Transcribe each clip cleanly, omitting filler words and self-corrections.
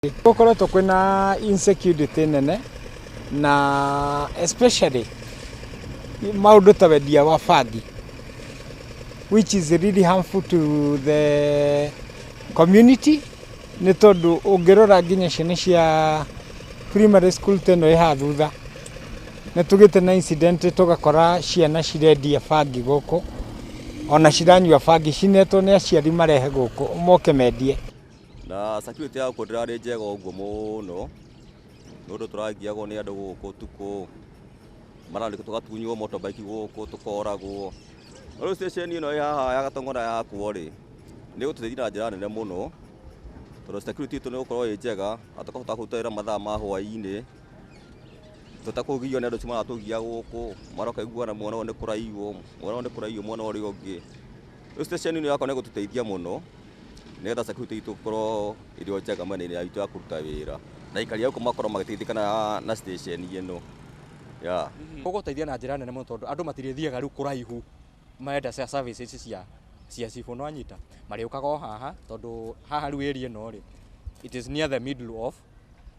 Gũkoretwo kwĩna insecurity nene na especially maũndũ ta wendia wa bangi, which is really harmful to the community, nĩ tondũ ũngĩrora nginya ciana cia primary school ta ĩno ĩ haha thutha, nĩ tũgĩte na incident tũgakora ciana cirendia bangi gũkũ, ona ciranyua bangi cinetwo nĩ aciari marehe gũkũ moke mendie. Na security ya gũkũ ndĩrarĩ njega ũguo mũno, nĩ ũndũ tũragiagwo nĩ andũ gũkũ ũtukũ, marandĩkwo tũgatunywo motorbike gũkũ tũkoragwo. No rĩu station ĩno ĩ haha ya Gatong'ora yakwo rĩ, nĩ ĩgũtũteithia na njĩra nene mũno, tondũ security itũ nĩ ĩgũkorwo ĩ njega na tũkahota kũruta wĩra mathaa ma hwaĩ-inĩ tũtakũgio nĩ andũ acio maratũgia gũkũ, mara ũkaigua mwena ũyũ nĩ kũraiywo, mwena ũyũ nĩ kũraiywo, mwena ũrĩa ũngĩ. Rĩu station ĩno yakwa nĩ ĩgũtũteithia mũno nĩgetha security itũ ĩkorwo ĩrĩ o njega mĩena-inĩ itũ ya kũruta wĩra, na aikari a gũkũ makorwo magĩteithĩka na station ĩno, yeah. Ũgũteithia na njĩra nene mũno tondũ andũ matirĩthiaga rĩu kũraihu marenda services cia cibũ, no anyita marĩũkaga o haha tondũ haha rĩu area ĩno rĩ, it is near the middle of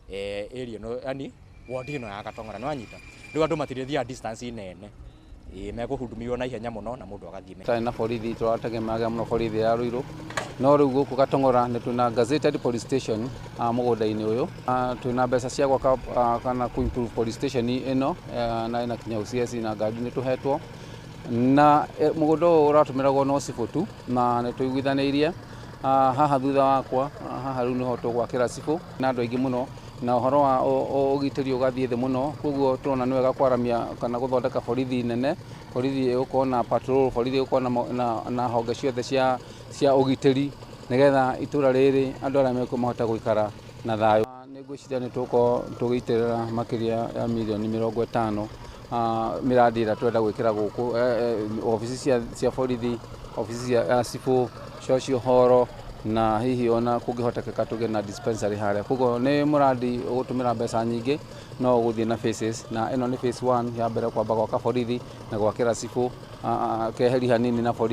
area ĩno, yani ward ĩno ya Gatong'ora, nĩ wanyita? Rĩu andũ matirĩthiaga distance nene, ĩĩ mekũhudumiwa na ihenya mũno na mũndũ agathiĩ. Tarĩ na borithi tũrategemeaga mũno borithi ya Ruiru, no rĩu gũkũ Gatong'ora nĩ twĩna gazetted police station mũgũnda-inĩ ũyũ. Twĩna mbeca cia gwaka kana kũ improve police station ĩno na ĩna kinya OCS na ngari nĩ tũhetwo, na mũgũnda ũyũ ũratũmĩragwo no cibũ tu, na nĩ tũiguithanĩirie haha thutha wakwa haha rĩu nĩho tũgwakĩra cibũ na andũ aingĩ mũno, na ũhoro wa ũgitĩri ũgathiĩ thĩ mũno. Koguo tũrona nĩ wega kwaramia kana gũthondeka borithi nene, borithi ĩgũkorwo na patrol, borithi ĩgũkorwo na honge ciothe cia ũgitĩri, nĩgetha itũra rĩrĩ andũ arĩa mekuo mahote gũikara na thayũ. Nĩ ngwĩciria nĩ tũgũkorwo tũgĩitĩrĩra makĩria ya mirioni 50 mĩrandi ĩrĩa tũrenda gwĩkĩra gũkũ, obici cia borithi, obici cia cibũ, social hall, na hihi ona kũngĩhotekeka tũgĩe na dispensary harĩa. Koguo nĩ mũrandi ũgũtũmĩra mbeca nyingĩ, no ũgũthiĩ na phases, na ĩno nĩ phase 1 ya mbere, kwamba gwaka borithi na gwakĩra cibũ keheri hanini na borithi.